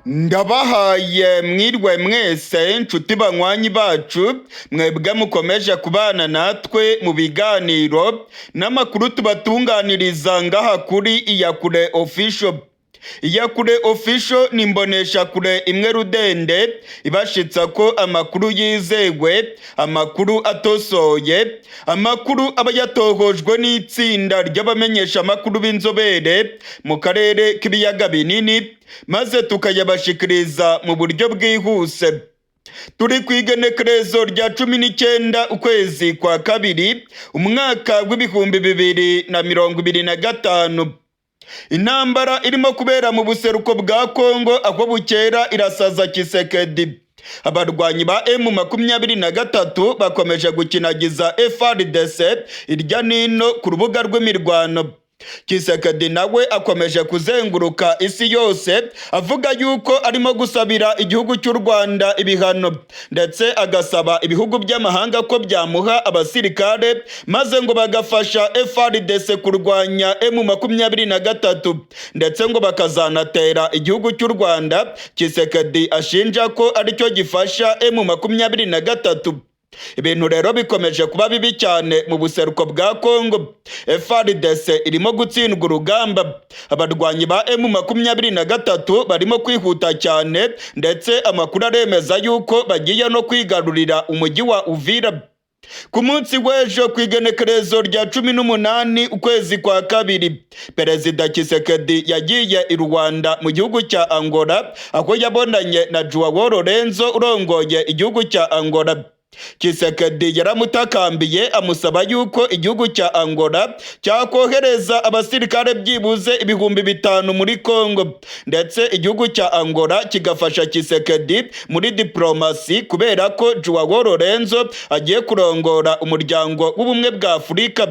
Ndabahaye mwirwe mwese, nshuti banywanyi bacu, mwebwe mukomeje kubana natwe mu biganiro n'amakuru tubatunganiriza ngaha kuri Iyakure Official. Iyakure Official ni imboneshakure imwe rudende ibashitsa ko amakuru yizewe, amakuru atosoye, amakuru aba yatohojwe n'itsinda ry'abamenyesha amakuru b'inzobere mu karere k'ibiyaga binini, maze tukayabashikiriza mu buryo bwihuse. Turi ku igenekerezo rya 19 ukwezi kwa kabiri, umwaka w'2025. Intambara irimo kubera mu buseruko bwa Kongo aho bukera irasaza Tshisekedi. Abarwanyi ba M23 bakomeje gukinagiza FARDC irya nino ku rubuga rw'imirwano. Tshisekedi nawe akomeje kuzenguruka isi yose avuga yuko arimo gusabira igihugu cy'u Rwanda ibihano, ndetse agasaba ibihugu by'amahanga ko byamuha abasirikare maze ngo bagafasha FARDC kurwanya M23, ndetse ngo bakazanatera igihugu cy'u Rwanda Tshisekedi ashinja ko aricyo gifasha M23. Ibintu rero bikomeje kuba bibi cyane mu buseruko bwa Kongo. FARDC irimo gutsindwa urugamba, abarwanyi ba M23 barimo kwihuta cyane, ndetse amakuru aremeza yuko bagiye no kwigarurira umujyi wa Uvira. Ku munsi w'ejo, ku igenekerezo rya 18 ukwezi kwa kabiri, Perezida Tshisekedi yagiye i Rwanda mu gihugu cya Angola, aho yabonanye na Joao Lorenzo urongoye igihugu cya Angola. Tshisekedi yaramutakambiye, amusaba yuko igihugu cya Angola cyakohereza abasirikare byibuze 5000 muri Congo, ndetse igihugu cya Angola kigafasha Tshisekedi muri diplomasi, kubera ko Joao Lorenzo agiye kurongora Umuryango w'Ubumwe bwa Afurika.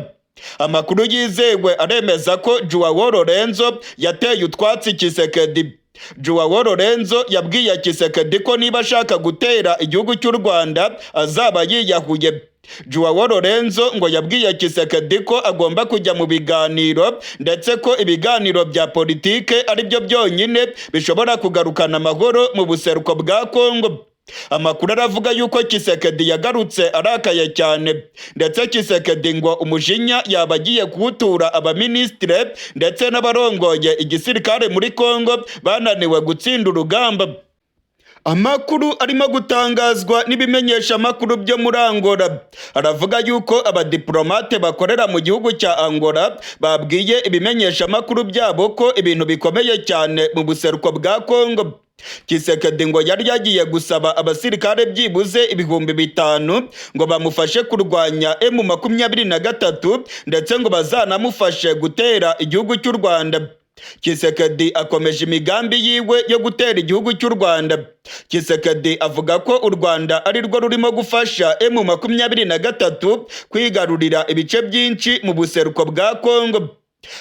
Amakuru yizewe aremeza ko Joao Lorenzo yateye utwatsi Tshisekedi. Joao Lorenzo yabwiye Tshisekedi ko niba ashaka gutera igihugu cy'u Rwanda azaba yiyahuye. Joao Lorenzo ngo yabwiye Tshisekedi ko agomba kujya mu biganiro, ndetse ko ibiganiro bya politike ari byo byonyine bishobora kugarukana amahoro mu buseruko bwa Kongo. Amakuru aravuga yuko Tshisekedi yagarutse arakaye cyane, ndetse Tshisekedi ngo umujinya yaba agiye kuwutura abaminisitire ndetse n'abarongoye igisirikare muri Kongo bananiwe gutsinda urugamba. Amakuru arimo gutangazwa n'ibimenyesha amakuru byo muri Angola aravuga yuko abadiplomate bakorera mu gihugu cya Angola babwiye ibimenyesha amakuru byabo ko ibintu bikomeye cyane mu buseruko bwa Kongo. Tshisekedi ngo yari yagiye gusaba abasirikare byibuze 5000 ngo bamufashe kurwanya M23, ndetse ngo bazanamufashe gutera igihugu cy'u Rwanda. Tshisekedi akomeje imigambi yiwe yo gutera igihugu cy'u Rwanda. Tshisekedi avuga ko u Rwanda ari rwo rurimo gufasha M23 kwigarurira ibice byinshi mu buseruko bwa Kongo.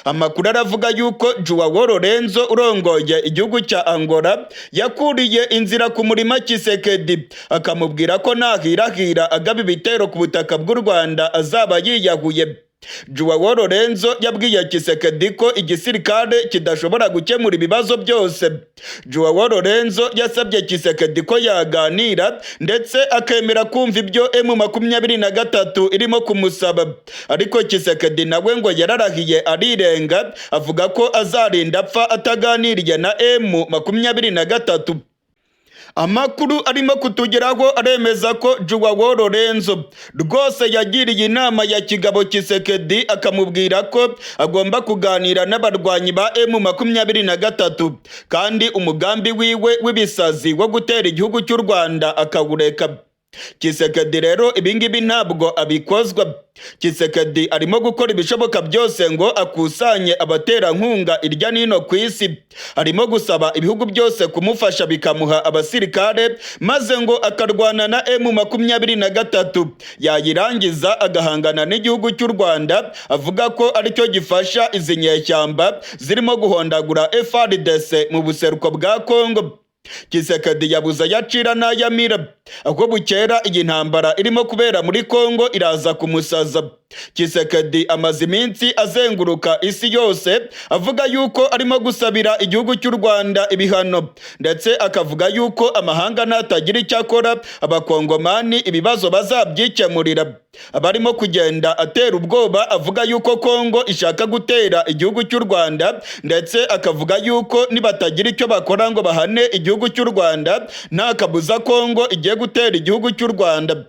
Amakuru aravuga yuko Joao Lorenzo urongoye igihugu cya Angola yakuriye inzira ku murima Tshisekedi, akamubwira ko nahirahira agaba ibitero ku butaka bw'u Rwanda azaba yiyahuye. Joao Lorenzo yabwiye Tshisekedi ko igisirikare kidashobora gukemura ibibazo byose. Joao Lorenzo yasabye Tshisekedi ko yaganira ndetse akemera kumva ibyo M23 irimo kumusaba, ariko Tshisekedi nawe ngo yararahiye arirenga, avuga ko azarinda apfa ataganiriye na M23. Amakuru arimo kutugeraho aremeza ko Joao Lorenzo rwose yagiriye inama ya kigabo Tshisekedi, akamubwira ko agomba kuganira n'abarwanyi ba M23, kandi umugambi wiwe w'ibisazi wo gutera igihugu cy'u Rwanda akawureka. Tshisekedi rero ibingibi ntabwo abikozwa. Tshisekedi arimo gukora ibishoboka byose ngo akusanye abaterankunga irya nino ku isi. Arimo gusaba ibihugu byose kumufasha bikamuha abasirikare, maze ngo akarwana na M23, yayirangiza agahangana n'igihugu cy'u Rwanda avuga ko aricyo gifasha izi nyeshyamba zirimo guhondagura FARDC mu buseruko bwa Kongo. Tshisekedi yabuze ayacira n'ayamira. Aho bukera iyi ntambara irimo kubera muri Kongo iraza kumusaza. Tshisekedi amaze iminsi azenguruka isi yose avuga yuko arimo gusabira igihugu cy'u Rwanda ibihano, ndetse akavuga yuko amahanga natagira icyo akora, Abakongomani ibibazo bazabyikemurira. Abarimo kugenda atera ubwoba avuga yuko Kongo ishaka gutera igihugu cy'u Rwanda, ndetse akavuga yuko nibatagira icyo bakora ngo bahane igihugu cy'u Rwanda, nta kabuza Kongo igiye gutera igihugu cy'u Rwanda.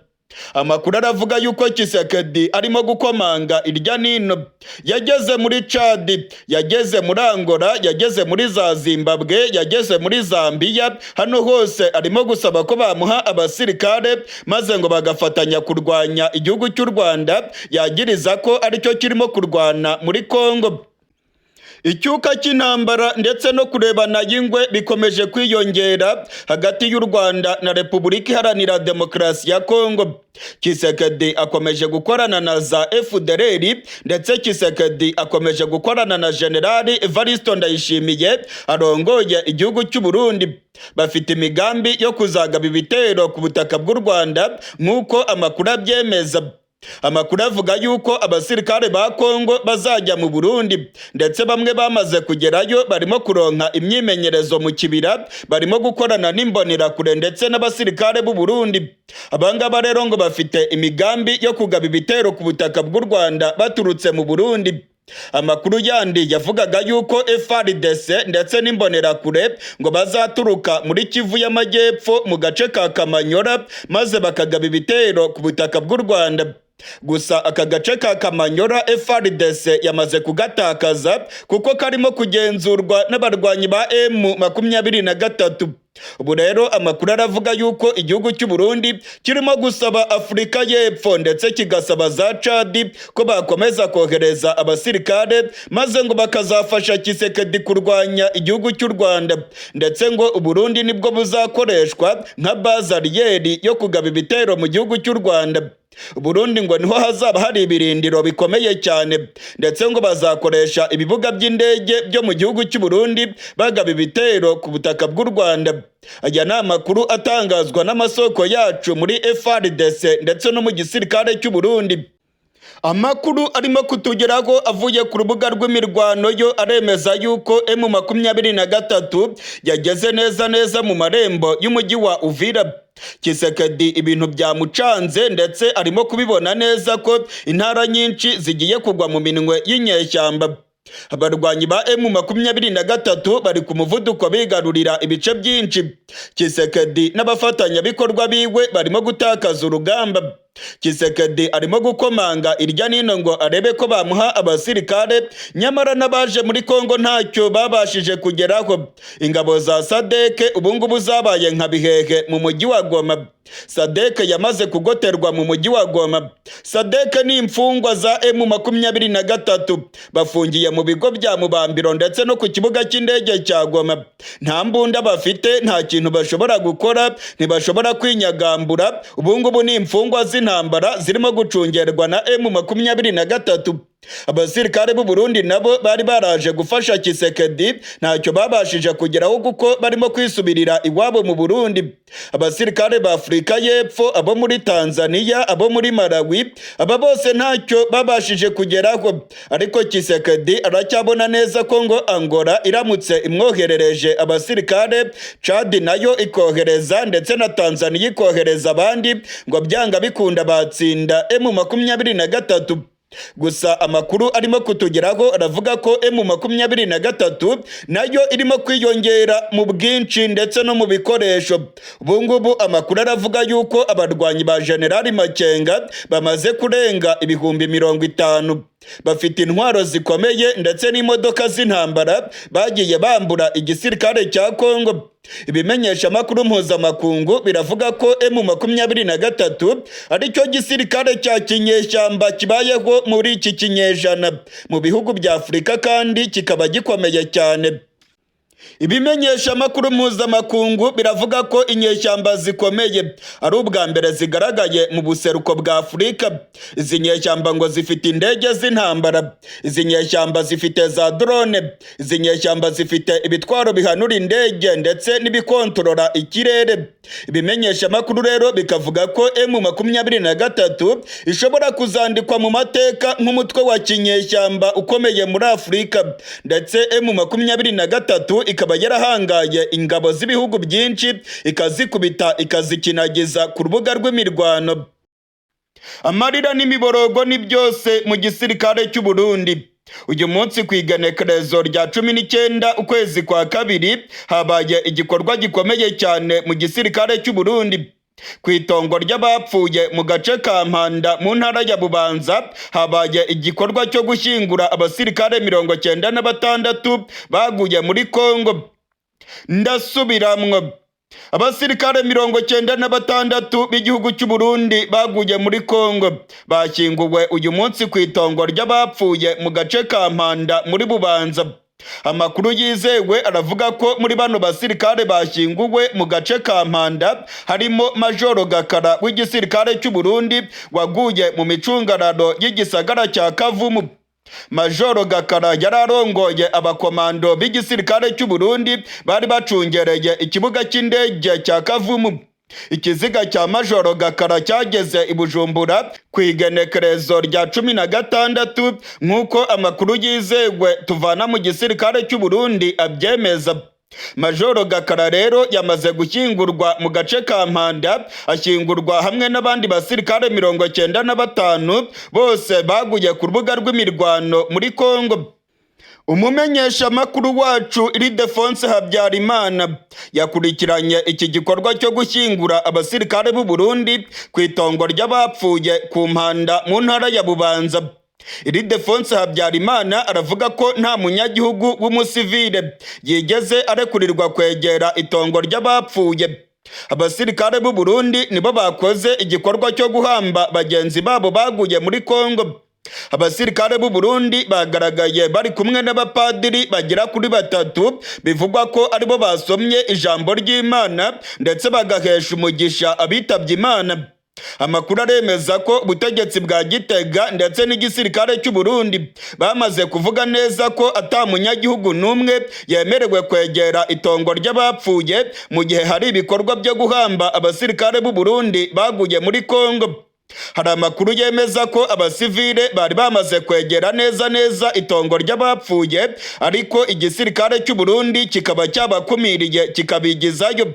Amakuru aravuga yuko Tshisekedi arimo gukomanga irya nino. Yageze muri Chad, yageze muri Angola, yageze muri za Zimbabwe, yageze muri Zambia. Hano hose arimo gusaba ko bamuha abasirikare, maze ngo bagafatanya kurwanya igihugu cy'u Rwanda yagiriza ko aricyo kirimo kurwana muri Kongo. Icyuka cy'intambara ndetse no kurebana y'ingwe bikomeje kwiyongera hagati y'u Rwanda na Repubulika Iharanira Demokarasi ya Kongo. Tshisekedi akomeje gukorana na za FDLR, ndetse Tshisekedi akomeje gukorana na Generali Evaristo Ndayishimiye arongoye igihugu cy'u Burundi. Bafite imigambi yo kuzagaba ibitero ku butaka bw'u Rwanda nk'uko amakuru abyemeza. Amakuru avuga yuko abasirikare ba Kongo bazajya mu Burundi, ndetse bamwe bamaze kugerayo, barimo kuronka imyimenyerezo mu Kibira, barimo gukorana n'Imbonerakure ndetse n'abasirikare b'u Burundi. Abangaba rero ngo bafite imigambi yo kugaba ibitero ku butaka bw'u Rwanda baturutse mu Burundi. Amakuru yandi yavugaga yuko FARDC ndetse n'Imbonerakure ngo bazaturuka muri Kivu y'Amajyepfo mu gace ka Kamanyora, maze bakagaba ibitero ku butaka bw'u Rwanda. Gusa aka gace ka Kamanyora FARDC yamaze kugatakaza kuko karimo kugenzurwa n'abarwanyi ba M23. Ubu rero amakuru aravuga yuko igihugu cy'u Burundi kirimo gusaba Afurika y'Epfo ndetse kigasaba za Chad ko bakomeza kohereza abasirikare, maze ngo bakazafasha Tshisekedi kurwanya igihugu cy'u Rwanda, ndetse ngo Uburundi nibwo buzakoreshwa nka base arrière yo kugaba ibitero mu gihugu cy'u Rwanda. Burundi ngo niho hazaba hari ibirindiro bikomeye cyane, ndetse ngo bazakoresha ibibuga by'indege byo mu gihugu cy'u Burundi bagaba ibitero ku butaka bw'u Rwanda. Aya ni amakuru atangazwa n'amasoko yacu muri FARDC ndetse no mu gisirikare cy'u Burundi. Amakuru arimo kutugeraho avuye ku rubuga rw'imirwano yo aremeza yuko M23 yageze neza neza mu marembo y'umujyi wa Uvira. Tshisekedi ibintu byamucanze, ndetse arimo kubibona neza ko intara nyinshi zigiye kugwa mu minwe y'inyeshyamba. Abarwanyi ba M23 bari ku muvuduko bigarurira ibice byinshi. Tshisekedi n'abafatanyabikorwa biwe barimo gutakaza urugamba. Tshisekedi arimo gukomanga irya nino ngo arebe ko bamuha abasirikare, nyamara n'abaje muri Kongo ntacyo babashije kugeraho. Ingabo za SADC ubungubu zabaye nka bihehe mu mujyi wa Goma. SADC yamaze kugoterwa mu mujyi wa Goma. SADC ni imfungwa za M23, bafungiye mu bigo bya Mubambiro ndetse no ku kibuga cy'indege cya Goma. Nta mbunda bafite, nta kintu bashobora gukora, ntibashobora kwinyagambura. Ubungubu ni imfungwa z'intambara zirimo gucungerwa na M23. Abasirikare b'u Burundi nabo bari baraje gufasha Tshisekedi ntacyo babashije kugeraho kuko barimo kwisubirira iwabo mu Burundi. Abasirikare ba Afurika y'Epfo, abo muri Tanzania, abo muri Malawi, aba bose ntacyo babashije kugeraho. Ariko Tshisekedi aracyabona neza ko ngo Angola iramutse imwoherereje abasirikare, Chad nayo ikohereza, ndetse na Tanzania ikohereza abandi, ngo byanga bikunda batsinda M23. Gusa amakuru arimo kutugeraho aravuga ko M23 nayo irimo kwiyongera mu bwinshi ndetse no mu bikoresho. Ubu ngubu amakuru aravuga yuko abarwanyi ba Generali Makenga bamaze kurenga 50,000, bafite intwaro zikomeye ndetse n'imodoka z'intambara bagiye bambura igisirikare cya Kongo. Ibimenyeshamakuru mpuzamakungu biravuga ko M23 aricyo gisirikare cya kinyeshyamba kibayeho muri iki kinyejana mu bihugu bya Afurika, kandi kikaba gikomeye cyane. Ibimenyesha amakuru mpuzamakungu biravuga ko inyeshyamba zikomeye ari ubwa mbere zigaragaye mu buseruko bwa Afurika. Izi nyeshyamba ngo zifite indege z'intambara, izi nyeshyamba zifite za drone, izi nyeshyamba zifite ibitwaro bihanura indege ndetse n'ibikontorora ikirere. Ibimenyesha amakuru rero bikavuga ko M23 ishobora kuzandikwa mu mateka nk'umutwe wa kinyeshyamba ukomeye muri Afurika, ndetse M23 ikaba yarahangaye ingabo z'ibihugu byinshi, ikazikubita, ikazikinagiza ku rubuga rw'imirwano. Amarira n'imiborogo ni byose mu gisirikare cy'u Burundi. Uyu munsi ku igenekerezo rya 19 ukwezi kwa kabiri habaye igikorwa gikomeye cyane mu gisirikare cy'u Burundi. Ku itongo ry'abapfuye mu gace ka Mpanda mu ntara ya Bubanza habaye igikorwa cyo gushyingura abasirikare 96 baguye muri Kongo. Ndasubiramwo, abasirikare 96 b'igihugu cy'u Burundi baguye muri Kongo bashyinguwe uyu munsi ku itongo ry'abapfuye mu gace ka Mpanda muri Bubanza. Amakuru yizewe aravuga ko muri bano basirikare bashyinguwe mu gace ka Mpanda harimo Majoro Gakara w'igisirikare cy'u Burundi waguye mu micungararo y'igisagara cya Kavumu. Majoro Gakara yari arongoye abakomando b'igisirikare cy'u Burundi bari bacungereye ikibuga cy'indege cya Kavumu. Ikiziga cya Majoro Gakara cyageze i Bujumbura ku igenekerezo rya 16, nk'uko amakuru yizewe tuvana mu gisirikare cy'u Burundi abyemeza. Majoro Gakara rero yamaze gushyingurwa mu gace ka Mpanda, ashyingurwa hamwe n'abandi basirikare 95 bose baguye ku rubuga rw'imirwano muri Kongo. Umumenyeshamakuru wacu Ildefonse Habyarimana yakurikiranye iki gikorwa cyo gushyingura abasirikare b'u Burundi ku itongo ry'abapfuye ku Mpanda mu ntara ya Bubanza. Ildefonse Habyarimana aravuga ko nta munyagihugu w'umusivile yigeze arekurirwa kwegera itongo ry'abapfuye. Abasirikare b'u Burundi nibo bakoze igikorwa cyo guhamba bagenzi babo baguye muri Kongo. Abasirikare b'u Burundi bagaragaye bari kumwe n'abapadiri bagera kuri batatu, bivugwa ko aribo basomye ijambo ry'Imana ndetse bagahesha umugisha abitabye Imana. Amakuru aremeza ko ubutegetsi bwa Gitega ndetse n'igisirikare cy'u Burundi bamaze kuvuga neza ko ata munyagihugu n'umwe yemerewe kwegera itongo ry'abapfuye mu gihe hari ibikorwa byo guhamba abasirikare b'u Burundi baguye muri Kongo. Hari amakuru yemeza ko abasivile bari bamaze kwegera neza neza itongo ry'abapfuye, ariko igisirikare cy'u Burundi kikaba cyabakumiriye kikabigizayo.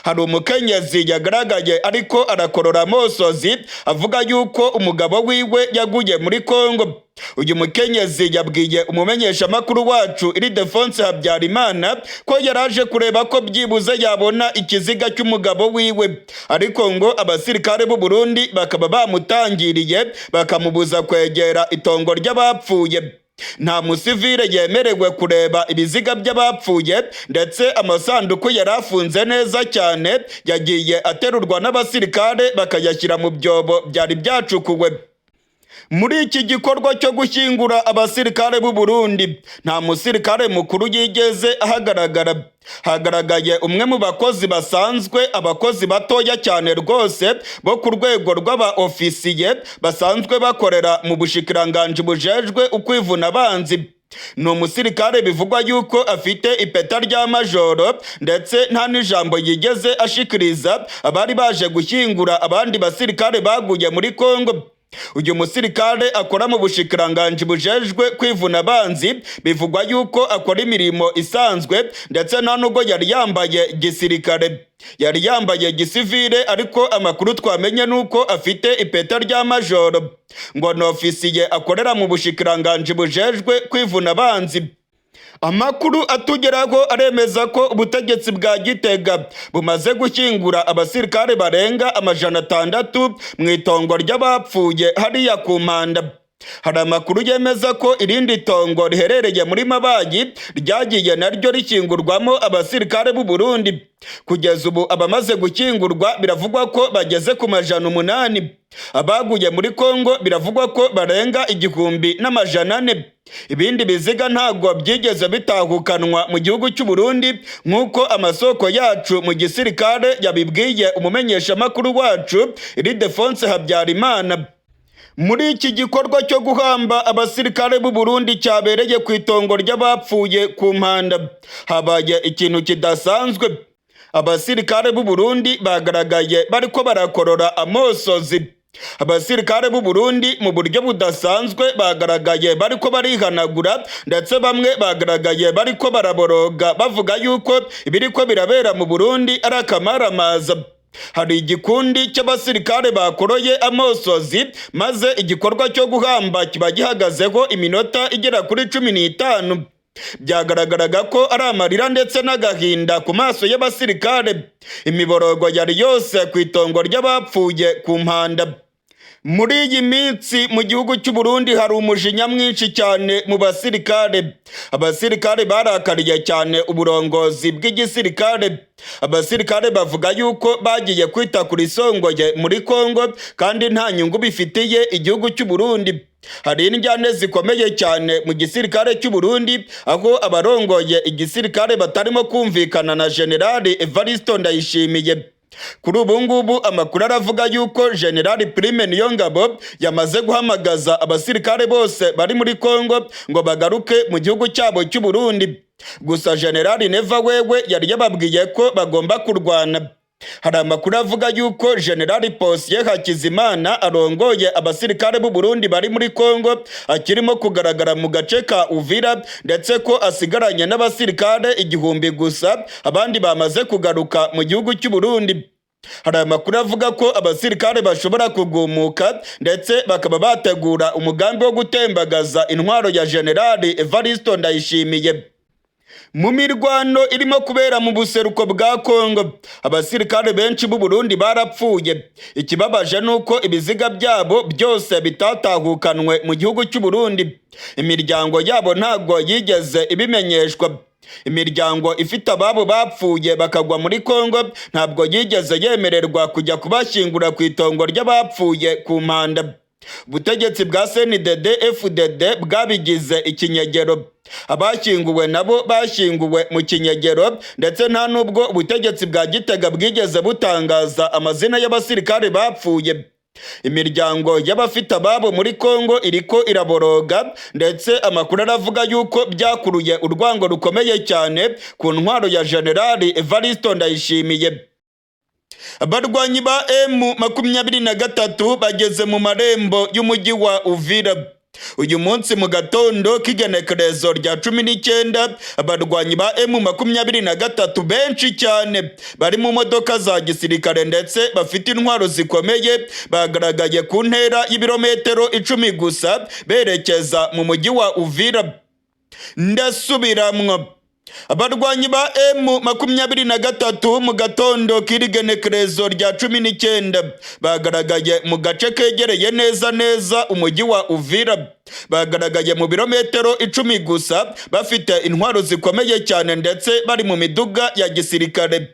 Hari umukenyezi yagaragaye ariko arakorora amosozi avuga yuko umugabo wiwe yaguye muri Kongo. Uyu mukenyezi yabwiye umumenyeshamakuru wacu Ildefonse Habyarimana ko yaraje kureba ko byibuze yabona ikiziga cy'umugabo wiwe, ariko ngo abasirikare b'u Burundi bakaba bamutangiriye bakamubuza kwegera itongo ry'abapfuye. Nta musivile yemerewe kureba ibiziga by'abapfuye, ndetse amasanduku yari afunze neza cyane yagiye aterurwa n'abasirikare bakayashyira mu byobo byari byacukuwe. Muri iki gikorwa cyo gushyingura abasirikare b'u Burundi nta musirikare mukuru yigeze ahagaragara. Hagaragaye umwe mu bakozi basanzwe, abakozi batoya cyane rwose bo ku rwego rw'aba ofisiye basanzwe bakorera mu bushikiranganji bujejwe ukwivuna abanzi. Ni umusirikare bivugwa yuko afite ipeta rya majoro, ndetse nta n'ijambo yigeze ashikiriza abari baje gushyingura abandi basirikare baguye muri Kongo. Uyu musirikare akora mu bushikiranganji bujejwe kwivuna abanzi, bivugwa yuko akora imirimo isanzwe, ndetse nta nubwo yari yambaye gisirikare, yari yambaye gisivile, ariko amakuru twamenye nuko afite ipeta rya majoro, ngo ni ofisiye akorera mu bushikiranganji bujejwe kwivuna abanzi. Amakuru atugeraho aremeza ko ubutegetsi bwa Gitega bumaze gushyingura abasirikare barenga 600 mu itongo ry'abapfuye hariya ku Mpanda. Hari amakuru yemeza ko irindi tongo riherereye muri Mabayi ryagiye naryo rishyingurwamo abasirikare b'u Burundi. Kugeza ubu abamaze gukingurwa biravugwa ko bageze ku 800. Abaguye muri Kongo biravugwa ko barenga 1400. Ibindi biziga ntabwo byigeze bitahukanwa mu gihugu cy'u Burundi, nk'uko amasoko yacu mu gisirikare yabibwiye umumenyeshamakuru wacu Ildefonse Habyarimana. Muri iki gikorwa cyo guhamba abasirikare b'u Burundi cyabereye ku itongo ry'abapfuye ku Mpanda, habaye ikintu kidasanzwe. Abasirikare b'u Burundi bagaragaye bariko barakorora amosozi. Abasirikare b'u Burundi mu buryo budasanzwe bagaragaye bariko barihanagura, ndetse bamwe bagaragaye bariko baraboroga, bavuga yuko ibiriko birabera mu Burundi ari akamaramaza. Hari igikundi cy'abasirikare bakoroye amosozi, maze igikorwa cyo guhamba kiba gihagazeho iminota igera kuri 15. Byagaragaraga ko ari amarira ndetse n'agahinda ku maso y'abasirikare. Imiborogo yari yose ku itongo ry'abapfuye ku Mpanda. Muri iyi minsi mu gihugu cy'u Burundi hari umujinya mwinshi cyane mu basirikare. Abasirikare barakariye cyane uburongozi bw'igisirikare. Abasirikare bavuga yuko bagiye kwita ku risongoye muri Kongo kandi nta nyungu bifitiye igihugu cy'u Burundi. Hari indyane zikomeye cyane mu gisirikare cy'u Burundi, aho abarongoye igisirikare batarimo kumvikana na Generali Evaristo Ndayishimiye. Kuri ubu ngubu amakuru aravuga yuko Generali Prime Niyongabo yamaze guhamagaza abasirikare bose bari muri Kongo ngo bagaruke mu gihugu cyabo cy'u Burundi. Gusa Generali Neva wewe yari yababwiye ko bagomba kurwana. Hari amakuru avuga yuko Generali Posiye Hakizimana arongoye abasirikare b'u Burundi bari muri Kongo akirimo kugaragara mu gace ka Uvira, ndetse ko asigaranye n'abasirikare 1000 gusa, abandi bamaze kugaruka mu gihugu cy'u Burundi. Hari amakuru avuga ko abasirikare bashobora kugumuka, ndetse bakaba bategura umugambi wo gutembagaza intwaro ya Generali Evaristo Ndayishimiye. Mu mirwano irimo kubera mu buseruko bwa Kongo, abasirikare benshi b'u Burundi barapfuye. Ikibabaje nuko ibiziga byabo byose bitatahukanwe mu gihugu cy'u Burundi. Imiryango yabo ntabwo yigeze ibimenyeshwa. Imiryango ifite ababo bapfuye bakagwa muri Kongo ntabwo yigeze yemererwa kujya kubashyingura ku itongo ry'abapfuye ku Mpanda. Ubutegetsi bwa CNDD FDD bwabigize ikinyegero. Abashyinguwe nabo bashyinguwe mu kinyegero, ndetse nta nubwo ubutegetsi bwa Gitega bwigeze butangaza amazina y'abasirikare bapfuye. Imiryango y'abafite ababo muri Kongo iriko iraboroga, ndetse amakuru aravuga yuko byakuruye urwango rukomeye cyane ku ntwaro ya Generali Evaristo Ndayishimiye. Abarwanyi ba M23 bageze mu marembo y'umujyi wa Uvira. Uyu munsi mu gatondo k'igenekerezo rya 19, abarwanyi ba M23 benshi cyane bari mu modoka za gisirikare ndetse bafite intwaro zikomeye bagaragaye ku ntera y'ibirometero 10 gusa berekeza mu mujyi wa Uvira. Ndasubiramwo, abarwanyi ba M23 mu gatondo k'irigenekerezo rya 19 bagaragaye mu gace kegereye neza neza umujyi wa Uvira. Bagaragaye mu birometero 10 gusa, bafite intwaro zikomeye cyane ndetse bari mu miduga ya gisirikare.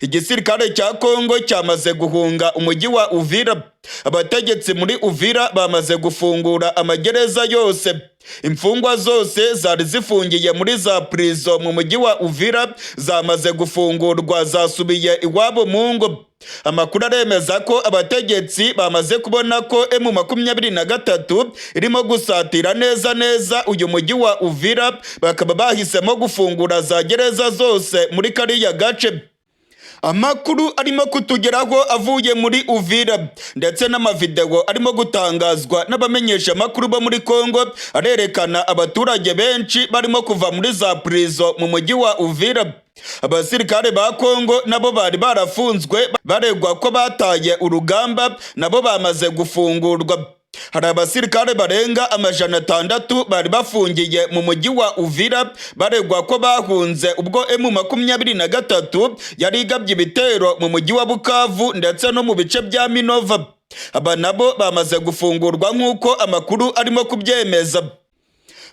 Igisirikare cya Kongo cyamaze guhunga umujyi wa Uvira. Abategetsi muri Uvira bamaze gufungura amagereza yose. Imfungwa zose zari zifungiye muri za prison mu mujyi wa Uvira zamaze gufungurwa, zasubiye iwabo mu ngo. Amakuru aremeza ko abategetsi bamaze kubona ko M23 irimo gusatira neza neza uyu mujyi wa Uvira, bakaba bahisemo gufungura za gereza zose muri kariya gace. Amakuru arimo kutugeraho avuye muri Uvira ndetse n'amavideo arimo gutangazwa n'abamenyesha amakuru bo muri Kongo arerekana abaturage benshi barimo kuva muri za prison mu mujyi wa Uvira. Abasirikare ba Kongo nabo bari barafunzwe baregwa ko bataye urugamba nabo bamaze gufungurwa. Hari abasirikare barenga 600 bari bafungiye mu mujyi wa Uvira baregwa ko bahunze ubwo M23 yari igabye ibitero mu mujyi wa Bukavu ndetse no mu bice bya Minova. Aba nabo bamaze gufungurwa nk'uko amakuru arimo kubyemeza.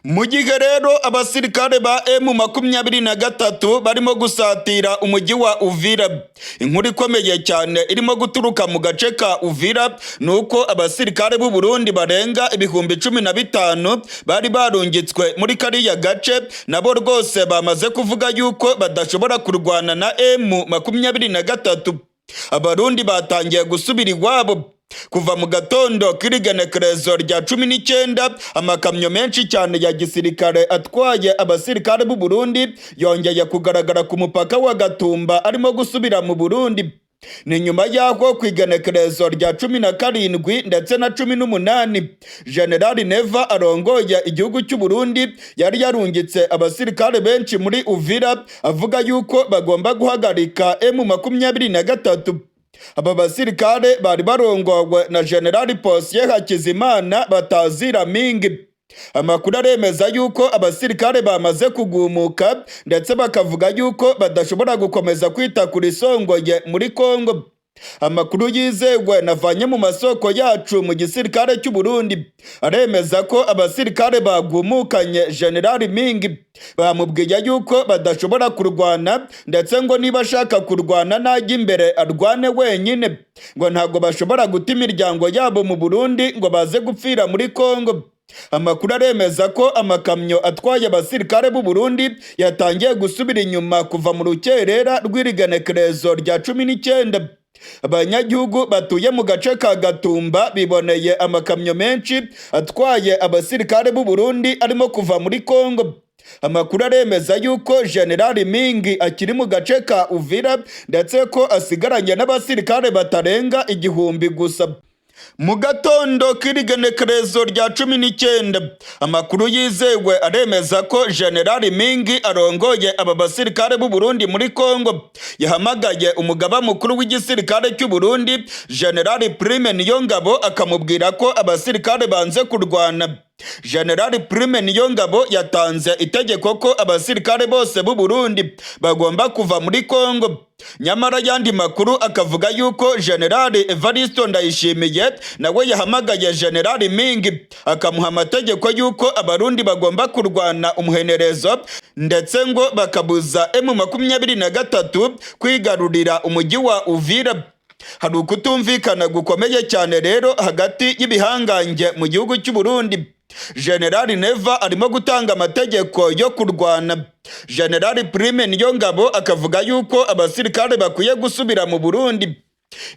Mu gihe rero abasirikare ba M23 barimo gusatira umujyi wa Uvira, inkuru ikomeye cyane irimo guturuka mu gace ka Uvira ni uko abasirikare b'u Burundi barenga 15,000 bari barungitswe muri kariya gace, nabo rwose bamaze kuvuga yuko badashobora kurwana na M23. Abarundi batangiye gusubira iwabo. Kuva mu gatondo k'irigenekerezo rya 19, amakamyo menshi cyane ya gisirikare atwaye abasirikare b'u Burundi yongeye kugaragara ku mupaka wa Gatumba arimo gusubira mu Burundi. Ni nyuma y'aho ku igenekerezo rya 17 ndetse na 18, General Neva arongoye igihugu cy'u Burundi yari yarungitse abasirikare benshi muri Uvira, avuga yuko bagomba guhagarika M23. Aba basirikare bari barongowe na General Posier Hakizimana batazira Mingi. Amakuru aremeza yuko abasirikare bamaze kugumuka, ndetse bakavuga yuko badashobora gukomeza kwita ku risongoye muri Kongo. Amakuru yizewe navanye mu masoko yacu mu gisirikare cy'u Burundi aremeza ko abasirikare bagumukanye General Mingi, bamubwiye yuko badashobora kurwana, ndetse ngo niba ashaka kurwana najya imbere arwane wenyine, ngo ntabwo bashobora guta imiryango yabo mu Burundi ngo baze gupfira muri Kongo. Amakuru aremeza ko amakamyo atwaye abasirikare b'u Burundi yatangiye gusubira inyuma kuva mu rukerera rw'irigenekerezo rya 19. Abanyagihugu batuye mu gace ka Gatumba biboneye amakamyo menshi atwaye abasirikare b'u Burundi arimo kuva muri Kongo. Amakuru aremeza yuko General Mingi akiri mu gace ka Uvira, ndetse ko asigaranye n'abasirikare batarenga 1000 gusa. Mu gatondo k'irigenekerezo rya 19, amakuru yizewe aremeza ko General Mingi arongoye aba basirikare b'u Burundi muri Kongo yahamagaye umugaba mukuru w'igisirikare cy'u Burundi, General Prime Niyongabo, akamubwira ko abasirikare banze kurwana. General Prime Niyongabo yatanze itegeko ko abasirikare bose b'u Burundi bagomba kuva muri Kongo. Nyamara yandi makuru akavuga yuko General Evaristo Ndayishimiye nawe yahamagaye General Mingi akamuha amategeko yuko Abarundi bagomba kurwana umuhenerezo, ndetse ngo bakabuza M23 kwigarurira umujyi wa Uvira. Hari ukutumvikana gukomeye cyane rero hagati y'ibihangange mu gihugu cy'u Burundi. General Neva arimo gutanga amategeko yo kurwana, General Prime Niyongabo akavuga yuko abasirikare bakwiye gusubira mu Burundi.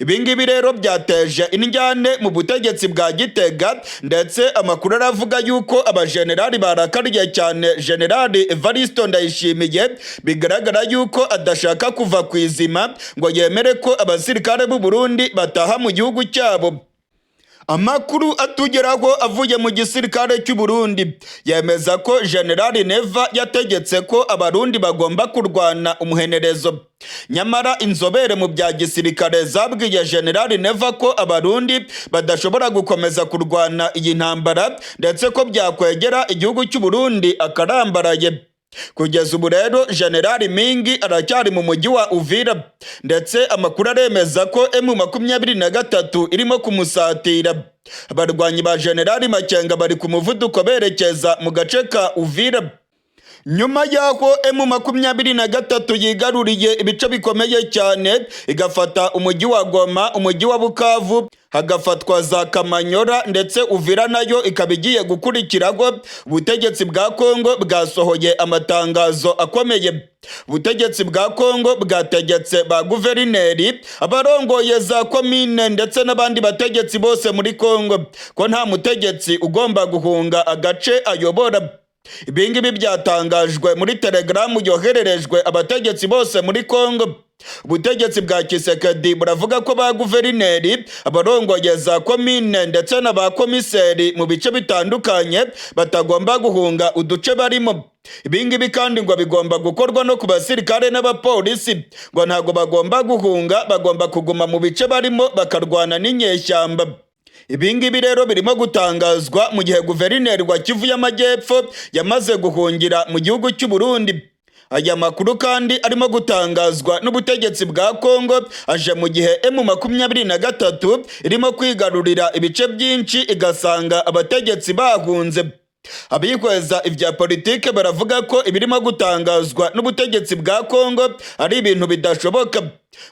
Ibi ngibi rero byateje indyane mu butegetsi bwa Gitega, ndetse amakuru aravuga yuko abajenerali barakariye cyane General Evaristo Ndayishimiye, bigaragara yuko adashaka kuva ku izima ngo yemere ko abasirikare b'u Burundi bataha mu gihugu cyabo. Amakuru atugeraho avuye mu gisirikare cy'u Burundi yemeza ko General Neva yategetse ko Abarundi bagomba kurwana umuhenerezo. Nyamara inzobere mu bya gisirikare zabwiye General Neva ko Abarundi badashobora gukomeza kurwana iyi ntambara, ndetse ko byakwegera igihugu cy'u Burundi akarambaraye. Kugeza ubu rero General Mingi aracyari mu mujyi wa Uvira, ndetse amakuru aremeza ko M23 irimo kumusatira. Abarwanyi ba General Makenga bari ku muvuduko berekeza mu gace ka Uvira. Nyuma y'aho M23 yigaruriye ibice bikomeye cyane, igafata umujyi wa Goma, umujyi wa Bukavu, hagafatwa za Kamanyora, ndetse Uvira nayo ikaba igiye gukurikiraho, ubutegetsi bwa Kongo bwasohoye amatangazo akomeye. Ubutegetsi bwa Kongo bwategetse ba guverineri, abarongoye za komine, ndetse n'abandi bategetsi bose muri Kongo ko nta mutegetsi ugomba guhunga agace ayobora. Ibingibi byatangajwe muri telegaramu yohererejwe abategetsi bose muri Kongo. Ubutegetsi bwa Tshisekedi buravuga ko ba guverineri, abarongoye za komine, ndetse na ba komiseri mu bice bitandukanye batagomba guhunga uduce barimo. Ibingibi kandi ngo bigomba gukorwa no ku basirikare n'abapolisi, ngo ntabwo bagomba guhunga, bagomba kuguma mu bice barimo bakarwana n'inyeshyamba. Ibingibi rero birimo gutangazwa mu gihe guverineri wa Kivu y'Amajyepfo yamaze guhungira mu gihugu cy'u Burundi. Aya makuru kandi arimo gutangazwa n'ubutegetsi bwa Kongo aje mu gihe M23 irimo kwigarurira ibice byinshi, igasanga abategetsi bahunze. Abihweza ibya politike baravuga ko ibirimo gutangazwa n'ubutegetsi bwa Kongo ari ibintu bidashoboka,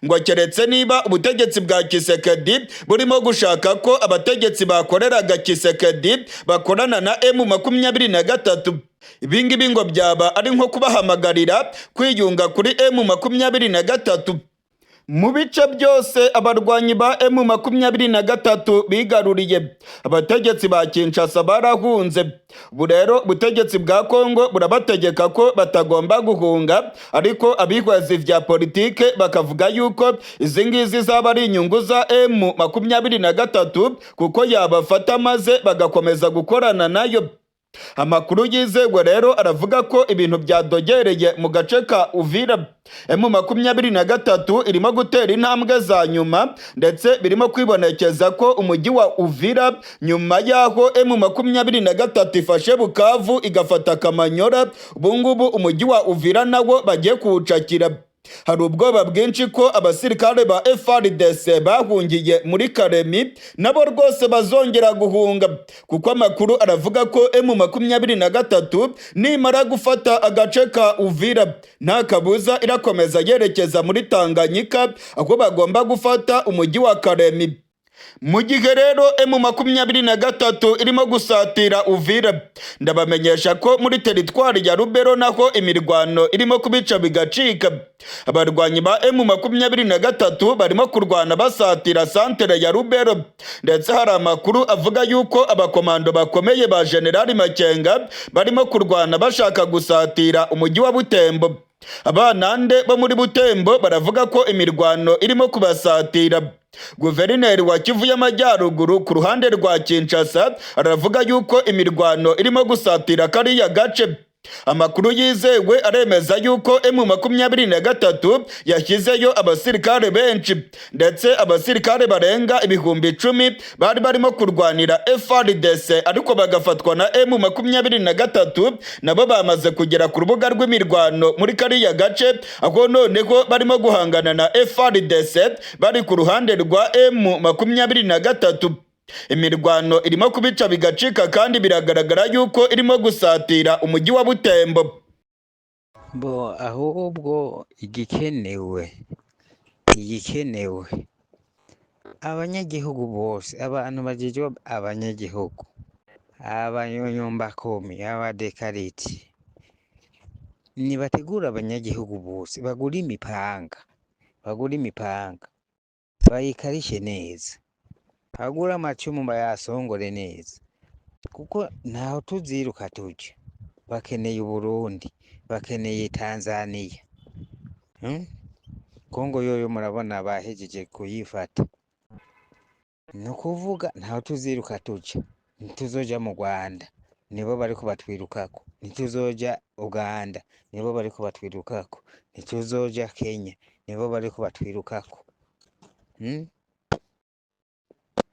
ngo keretse niba ubutegetsi bwa Tshisekedi burimo gushaka ko abategetsi bakoreraga Tshisekedi bakorana na M23. Ibingibi ngo byaba ari nko kubahamagarira kwiyunga kuri M23. Mu bice byose abarwanyi ba M23 bigaruriye, abategetsi ba Kinshasa barahunze. Ubu rero ubutegetsi bwa Kongo burabategeka ko batagomba guhunga, ariko abihweza ivya politike bakavuga yuko izi ngizi zaba ari inyungu za M23, kuko yabafata maze bagakomeza gukorana nayo. Amakuru yizewe rero aravuga ko ibintu byadogereye mu gace ka Uvira. M23 irimo gutera intambwe za nyuma, ndetse birimo kwibonekeza ko umujyi wa Uvira, nyuma y'aho M23 ifashe Bukavu, igafata Kamanyora, ubungubu umujyi wa Uvira nawo bagiye kuwucakira. Hari ubwoba bwinshi ko abasirikare ba FARDC bahungiye muri Kalemi nabo rwose bazongera guhunga, kuko amakuru aravuga ko M23 nimara gufata agace ka Uvira, nta kabuza irakomeza yerekeza muri Tanganyika, aho bagomba gufata umujyi wa Kalemi. Mu gihe rero M23 irimo gusatira Uvira, ndabamenyesha ko muri teritwari ya Lubero naho imirwano irimo kubica bigacika. Abarwanyi ba M23 barimo kurwana basatira santere ya Lubero, ndetse hari amakuru avuga yuko abakomando bakomeye ba Generali Makenga barimo kurwana bashaka gusatira umujyi wa Butembo. Abanande bo muri Butembo baravuga ko imirwano irimo kubasatira. Guverineri wa Kivu y'Amajyaruguru ku ruhande rwa Kinshasa aravuga yuko imirwano irimo gusatira kariya gace. Amakuru yizewe aremeza yuko M23 yashyizeyo abasirikare benshi, ndetse abasirikare barenga 10,000 bari barimo kurwanira FARDC ariko bagafatwa na M23, nabo bamaze kugera ku rubuga rw'imirwano muri kariya gace, aho noneho barimo guhangana na FARDC bari ku ruhande rwa M23. Imirwano irimo kubica bigacika, kandi biragaragara yuko irimo gusatira umujyi wa Butembo. Bo ahubwo igikenewe abanyagihugu bose, abantu bajejwe abanyagihugu, abanyumbakumi, abadekariti, nibategura abanyagihugu bose bagure imipanga, bagure imipanga bayikarishe neza, bagure amacumu bayasongore neza, kuko ntaho tuziruka tuja. Bakeneye Uburundi, bakeneye Tanzania, Kongo yoyo murabona bahejeje kuyifata. Ni ukuvuga ntaho tuziruka tuja, ntituzoja mu Rwanda, nibo bariko batwirukako, ntituzoja Uganda, nibo bariko batwirukako, ntituzoja Kenya, nibo bariko batwirukako,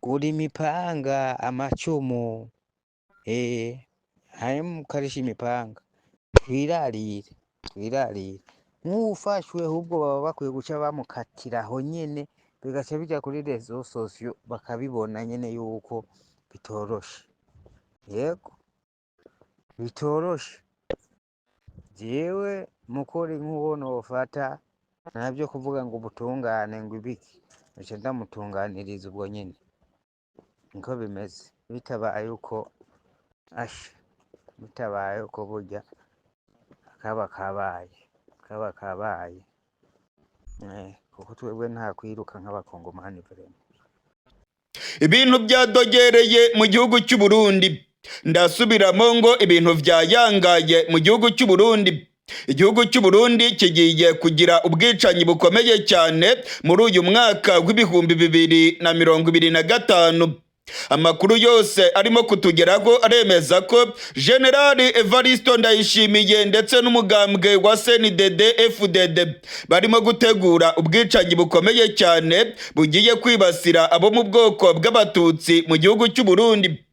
Gura imipanga, amacumu, hanyuma mukarisha imipanga, twirarire, twirarire. Nk'uwufashwe ahubwo baba bakwiye guca bamukatira aho nyene, bigaca bija kuri réseaux sociaux, bakabibona nyene yuko bitoroshe. Yego, bitoroshe. Jewe mukuri nk'uwo nofata, ntavyo kuvuga ngo ubutungane ngo ibiki, noca ndamutunganiriza ubwo nyene. Niko bimeze. Bitabaye uko, asha, bitabaye uko burya kaba kabaye, kaba kabaye. Kuko twebwe nta kwiruka nk'abakongomani vraiment. Ibintu byadogereye mu gihugu cy'u Burundi. Ndasubiramo ngo ibintu byayangaye mu gihugu cy'u Burundi. Igihugu cy'u Burundi kigiye kugira ubwicanyi bukomeye cyane muri uyu mwaka wa 2025. Amakuru yose arimo kutugeraho aremeza ko Generali Evaristo Ndayishimiye ndetse n'umugambwe wa CNDD FDD barimo gutegura ubwicanyi bukomeye cyane bugiye kwibasira abo mu bwoko bw'Abatutsi mu gihugu cy'u Burundi.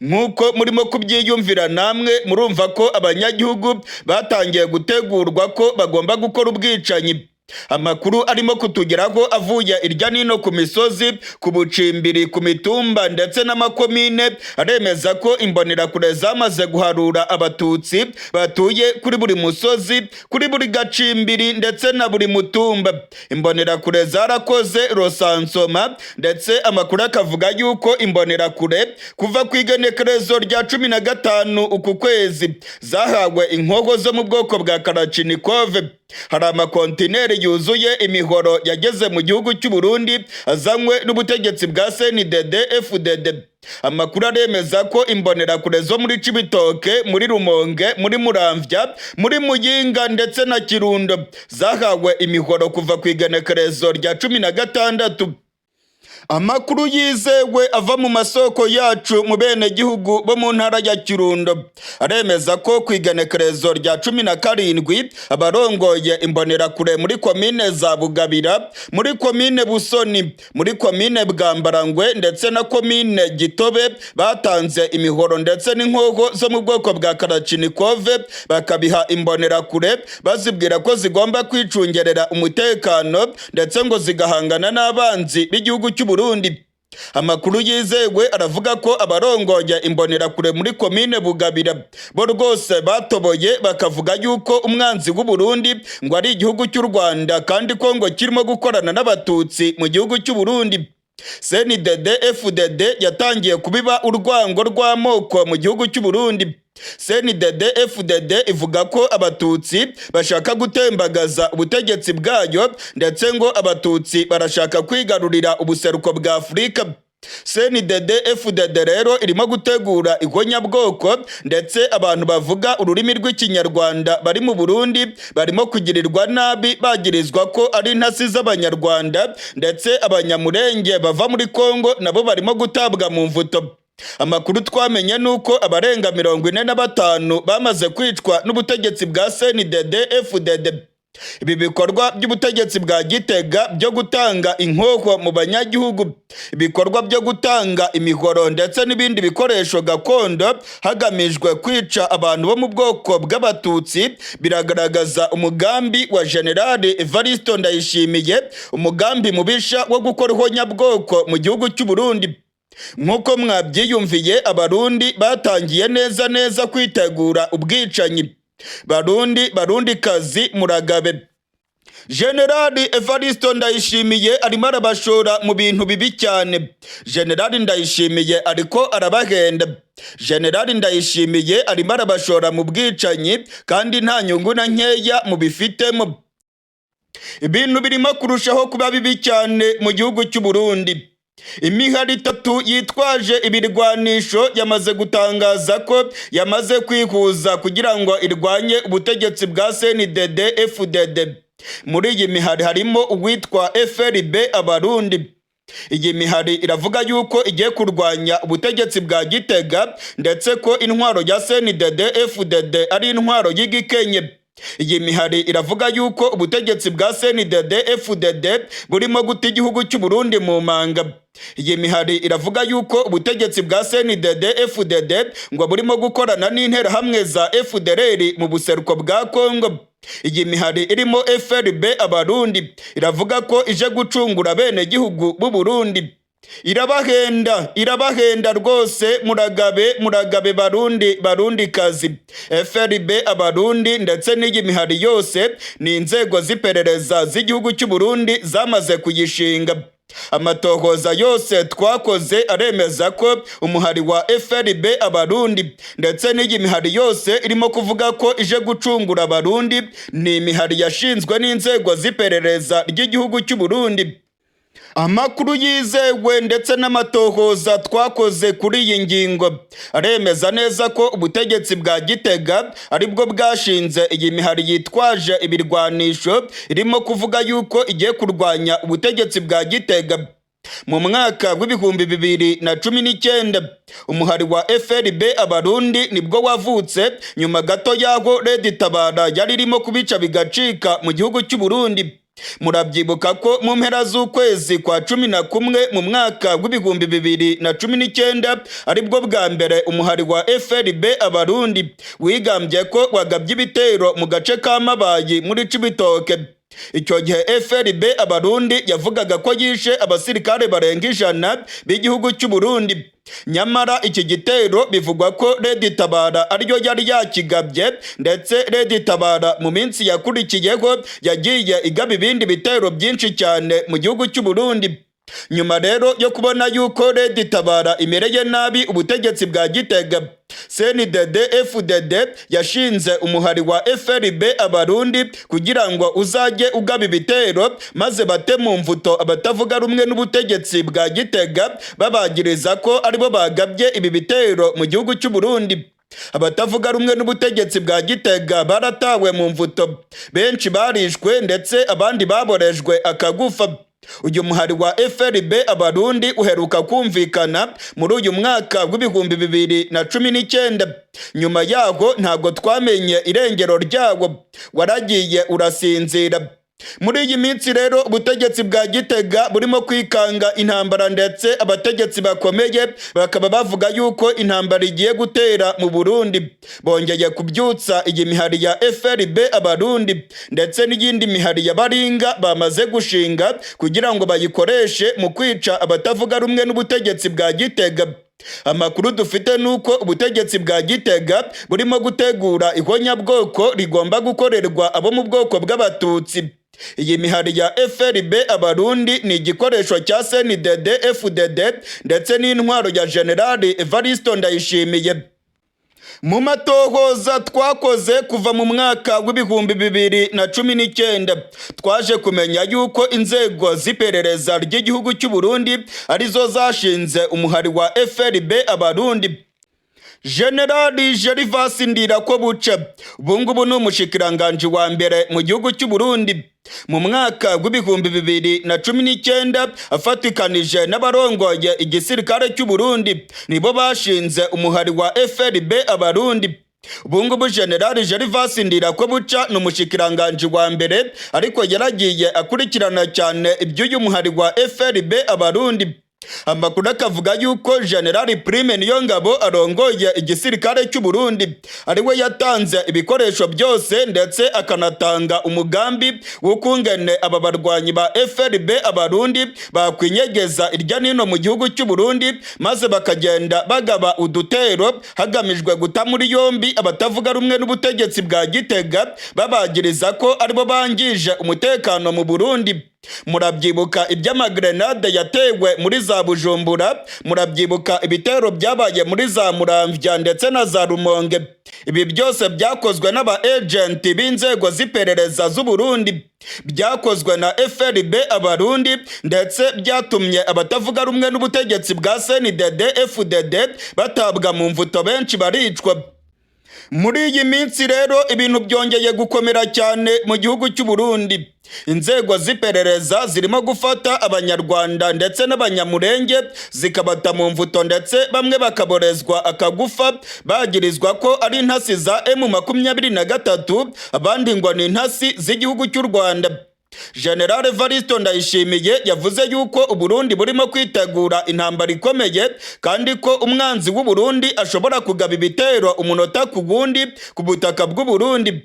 Nk'uko murimo kubyiyumvira namwe, murumva ko abanyagihugu batangiye gutegurwa ko bagomba gukora ubwicanyi. Amakuru arimo kutugeraho avuye irya nino ku misozi, ku bucimbiri, ku mitumba ndetse n'amakomine aremeza ko imbonerakure zamaze guharura abatutsi batuye kuri buri musozi, kuri buri gacimbiri ndetse na buri mutumba. Imbonerakure zarakoze recensement, ndetse amakuru akavuga yuko imbonerakure kuva ku igenekerezo rya 15 uku kwezi zahawe inkoho zo mu bwoko bwa Kalachnikov. Hari amakontineri yuzuye imihoro yageze mu gihugu cy'u Burundi azanywe n'ubutegetsi bwa CNDD FDD. Amakuru aremeza ko imbonerakure zo muri Cibitoke, muri Rumonge, muri Muramvya, muri Muyinga ndetse na Kirundo zahawe imihoro kuva ku igenekerezo rya 16. Amakuru yizewe ava mu masoko yacu mu bene gihugu bo mu ntara ya Kirundo aremeza ko ku igenekerezo rya 17 abarongoye imbonerakure muri komine za Bugabira, muri komine Busoni, muri komine Bwambarangwe ndetse na komine Gitobe batanze imihoro ndetse n'inkoho zo mu bwoko bwa Kalachnikov, bakabiha imbonerakure bazibwira ko zigomba kwicungerera umutekano ndetse ngo zigahangana n'abanzi b'igihugu cy'u Burundi. Amakuru yizewe aravuga ko abarongoye imbonerakure muri komine Bugabira bo rwose batoboye bakavuga yuko umwanzi w'u Burundi ngo ari igihugu cy'u Rwanda, kandi ko ngo kirimo gukorana n'abatutsi mu gihugu cy'u Burundi. CNDD FDD yatangiye kubiba urwango rw'amoko mu gihugu cy'u Burundi. CNDD FDD ivuga ko abatutsi bashaka gutembagaza ubutegetsi bwayo, ndetse ngo abatutsi barashaka kwigarurira ubuseruko bwa Afurika. CNDD FDD rero irimo gutegura ihonyabwoko, ndetse abantu bavuga ururimi rw'ikinyarwanda bari mu Burundi barimo kugirirwa nabi bagirizwa ko ari intasi z'abanyarwanda, ndetse abanyamurenge bava muri Kongo nabo barimo gutabwa mu mvuto. Amakuru twamenye nuko abarenga 45 bamaze kwicwa n'ubutegetsi bwa CNDD FDD. Ibi bikorwa by'ubutegetsi bwa Gitega byo gutanga inkoho mu banyagihugu, ibikorwa byo gutanga imihoro ndetse n'ibindi bikoresho gakondo hagamijwe kwica abantu bo mu bwoko bw'abatutsi, biragaragaza umugambi wa General Evaristo Ndayishimiye, umugambi mubisha wo gukora ihonyabwoko mu gihugu cy'u Burundi. Nk'uko mwabyiyumviye, abarundi batangiye neza neza kwitegura ubwicanyi. Barundi, barundikazi, muragabe. Generali Evaristo Ndayishimiye arimo arabashora mu bintu bibi cyane. Generali Ndayishimiye ariko arabahenda. Generali Ndayishimiye arimo arabashora mu bwicanyi kandi nta nyungu na nkeya mubifitemo. Ibintu birimo kurushaho kuba bibi cyane mu gihugu cy'u Burundi. Imihari itatu yitwaje ibirwanisho yamaze gutangaza ko yamaze kwihuza kugira ngo irwanye ubutegetsi bwa CNDD FDD. Muri iyi mihari harimo uwitwa FRB Abarundi. Iyi mihari iravuga yuko igiye kurwanya ubutegetsi bwa Gitega, ndetse ko intwaro ya CNDD FDD ari intwaro y'igikenye. Iyi mihari iravuga yuko ubutegetsi bwa CNDD FDD burimo guta igihugu cy'u Burundi mu manga. Iyi mihari iravuga yuko ubutegetsi bwa CNDD FDD ngo burimo gukorana n'interahamwe za FDLR mu buseruko bwa Kongo. Iyi mihari irimo FRB Abarundi iravuga ko ije gucungura bene gihugu b'u Burundi. Irabahenda, irabahenda rwose. Muragabe, muragabe barundi, barundi kazi. FRB Abarundi ndetse n'iyi mihari yose ni inzego z'iperereza z'igihugu cy'u Burundi zamaze kuyishinga. Amatohoza yose twakoze aremeza ko umuhari wa FRB Abarundi ndetse n'iyi mihari yose irimo kuvuga ko ije gucungura abarundi ni imihari yashinzwe n'inzego z'iperereza ry'igihugu cy'u Burundi. Amakuru yizewe ndetse n'amatohoza twakoze kuri iyi ngingo aremeza neza ko ubutegetsi bwa Gitega aribwo bwashinze iyi mihari yitwaje ibirwanisho irimo kuvuga yuko igiye kurwanya ubutegetsi bwa Gitega. Mu mwaka w'2019 umuhari wa FRB Abarundi nibwo wavutse, nyuma gato y'aho Red Tabara yari irimo kubica bigacika mu gihugu cy'u Burundi. Murabyibuka ko mu mpera z'ukwezi kwa 11 mu mwaka w'2019 aribwo bwa mbere umuhari wa FRB Abarundi wigambye ko wagabye ibitero mu gace ka Mabayi muri Cibitoke. Icyo gihe FRB Abarundi yavugaga ko yishe abasirikare barenga 100 b'igihugu cy'u Burundi. Nyamara iki gitero bivugwa ko Red Tabara ariyo yari yakigabye, ndetse Red Tabara mu minsi yakurikiyeho yagiye igaba ibindi bitero byinshi cyane mu gihugu cy'u Burundi. Nyuma rero yo kubona yuko Red Tabara imereye nabi ubutegetsi bwa Gitega, CNDD FDD yashinze umuhari wa FRB Abarundi kugira ngo uzajye ugaba ibitero maze bate mu mvuto abatavuga rumwe n'ubutegetsi bwa Gitega, babagiriza ko aribo bagabye ibi bitero mu gihugu cy'u Burundi. Abatavuga rumwe n'ubutegetsi bwa Gitega baratawe mu mvuto, benshi barishwe ndetse abandi baborejwe akagufa. Uyu muhari wa FRB Abarundi uheruka kumvikana muri uyu mwaka w'2019. Nyuma yaho ntabwo twamenye irengero ryawo, waragiye urasinzira. Muri iyi minsi rero ubutegetsi bwa Gitega burimo kwikanga intambara, ndetse abategetsi bakomeye bakaba bavuga yuko intambara igiye gutera mu Burundi. Bongeye kubyutsa iyi mihari ya FRB Abarundi ndetse n'iyindi mihari ya Baringa bamaze gushinga kugira ngo bayikoreshe mu kwica abatavuga rumwe n'ubutegetsi bwa Gitega. Amakuru dufite nuko ubutegetsi bwa Gitega burimo gutegura ihonyabwoko rigomba gukorerwa abo mu bwoko bw'Abatutsi. Iyi mihari ya FRB Abarundi ni igikoresho cya CNDD FDD ndetse n'intwaro ya General Evaristo Ndayishimiye. Mu matohoza twakoze kuva mu mwaka w'2019 twaje kumenya yuko inzego z'iperereza ry'igihugu cy'u Burundi arizo zashinze umuhari wa FRB Abarundi. General Gervas Ndirakobuca ubungubu ni umushikiranganji wa mbere mu gihugu cy'u Burundi. Mu mwaka w'2019 afatikanije n'abarongoye igisirikare cy'u Burundi nibo bashinze umuhari wa FRB Abarundi. Ubungubu General Gervas Ndirakobuca ni umushikiranganji wa mbere, ariko yaragiye akurikirana cyane iby'uyu muhari wa FRB Abarundi. Amakuru akavuga yuko General Prime Niyongabo arongoye igisirikare cy'u Burundi ariwe yatanze ibikoresho byose ndetse akanatanga umugambi w'ukungene aba barwanyi ba FRB Abarundi bakwinyegeza irya nino mu gihugu cy'u Burundi, maze bakagenda bagaba udutero hagamijwe guta muri yombi abatavuga rumwe n'ubutegetsi bwa Gitega, babagiriza ko aribo bangije umutekano mu Burundi. Murabyibuka iby'amagrenade yatewe muri za Bujumbura, murabyibuka ibitero byabaye muri za Muramvya ndetse na za Rumonge. Ibi byose byakozwe n'aba agenti b'inzego z'iperereza z'u Burundi, byakozwe na FRB Abarundi, ndetse byatumye abatavuga rumwe n'ubutegetsi bwa CNDD FDD batabwa mu mvuto, benshi baricwa. Muri iyi minsi rero ibintu byongeye gukomera cyane mu gihugu cy'u Burundi. Inzego z'iperereza zirimo gufata Abanyarwanda ndetse n'Abanyamurenge zikabata mu mvuto, ndetse bamwe bakaborezwa akagufa bagirizwa ko ari intasi za M23, abandi ngo ni intasi z'igihugu cy'u Rwanda. General Evaristo Ndayishimiye yavuze yuko Uburundi burimo kwitegura intambara ikomeye, kandi ko umwanzi w'u Burundi ashobora kugaba ibitero umunota ku wundi ku butaka bw'u Burundi.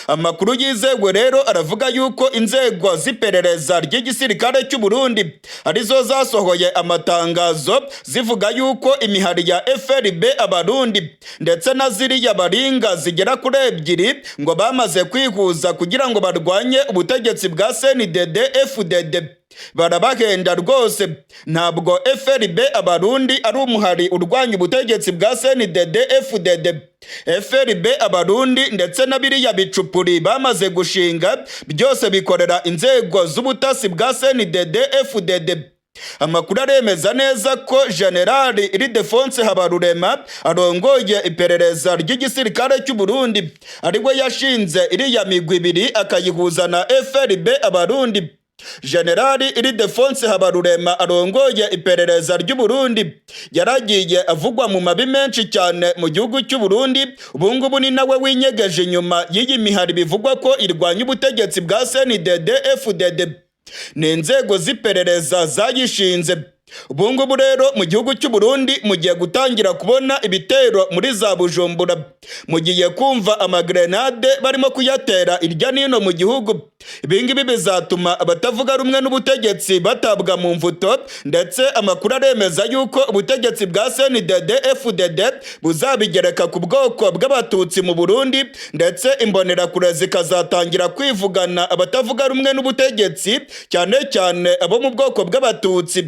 Amakuru yizewe rero aravuga yuko inzego z'iperereza ry'igisirikare cy'u Burundi arizo zasohoye amatangazo zivuga yuko imihari ya FRB Abarundi ndetse na ziriya baringa zigera kuri 2 ngo bamaze kwihuza kugira ngo barwanye ubutegetsi bwa CNDD FDD. Barabahenda rwose, ntabwo FRB Abarundi ari umuhari urwanya ubutegetsi bwa CNDD FDD. FRB Abarundi ndetse na biriya bicupuri bamaze gushinga byose bikorera inzego z'ubutasi bwa CNDD FDD. Amakuru aremeza neza ko General Ildefonse Habarurema arongoye iperereza ry'igisirikare cy'u Burundi ariwe yashinze iriya migwi ibiri akayihuza na FRB Abarundi. Generali Ildefonse Habarurema arongoye iperereza ry'u Burundi yaragiye avugwa mu mabi menshi cyane mu gihugu cy'u Burundi. Ubungubu ni nawe winyegeje inyuma y'iyi mihari bivugwa ko irwanya ubutegetsi bwa CNDD FDD. Ni inzego z'iperereza zayishinze. Ubungubu rero mu gihugu cy'u Burundi mugiye gutangira kubona ibitero muri za Bujumbura, mugiye kumva amagrenade barimo kuyatera irya nino mu gihugu. Ibingibi bizatuma abatavuga rumwe n'ubutegetsi batabwa mu mvuto, ndetse amakuru aremeza yuko ubutegetsi bwa CNDD FDD buzabigereka ku bwoko bw'Abatutsi mu Burundi, ndetse imbonerakure zikazatangira kwivugana abatavuga rumwe n'ubutegetsi, cyane cyane abo mu bwoko bw'Abatutsi.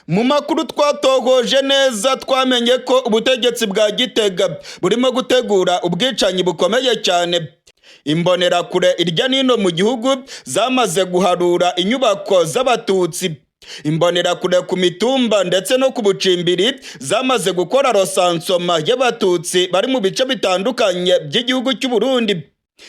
Mu makuru twatohoje neza, twamenye ko ubutegetsi bwa Gitega burimo gutegura ubwicanyi bukomeye cyane. Imbonerakure irya nino mu gihugu zamaze guharura inyubako z'Abatutsi. Imbonerakure ku mitumba ndetse no ku bucimbiri zamaze gukora recensement y'Abatutsi bari mu bice bitandukanye by'igihugu cy'u Burundi.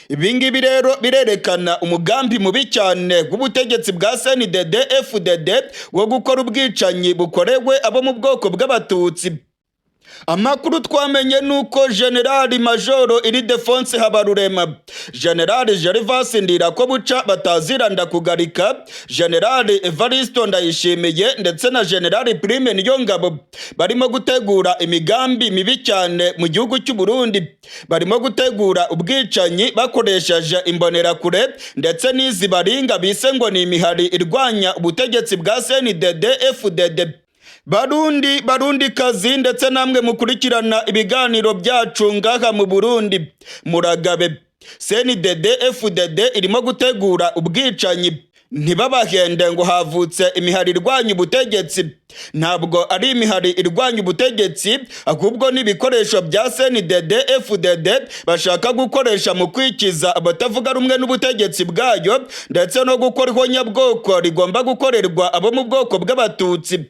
Ibi ngibi rero birerekana umugambi mubi cyane w'ubutegetsi bwa CNDD FDD wo gukora ubwicanyi bukorewe abo mu bwoko bw'Abatutsi. Amakuru twamenye nuko Generali Majoro Ildefonse Habarurema, Generali Gervas Ndirakobuca bataziranda kugarika, Generali Evaristo Ndayishimiye ndetse na Generali Prime Niyongabo barimo gutegura imigambi mibi cyane mu gihugu cy'u Burundi. Barimo gutegura ubwicanyi bakoresheje imbonerakure ndetse n'izi baringa bise ngo ni imihari irwanya ubutegetsi bwa CNDD FDD. Barundi, Barundi kazi, ndetse namwe mukurikirana ibiganiro byacu ngaha mu Burundi, muragabe. CNDD FDD irimo gutegura ubwicanyi. Ntibabahende ngo havutse imihari irwanya ubutegetsi. Ntabwo ari imihari irwanya ubutegetsi, ahubwo ni ibikoresho bya CNDD FDD bashaka gukoresha mu kwikiza abatavuga rumwe n'ubutegetsi bwayo, ndetse no gukora ihonyabwoko rigomba gukorerwa abo mu bwoko bw'Abatutsi.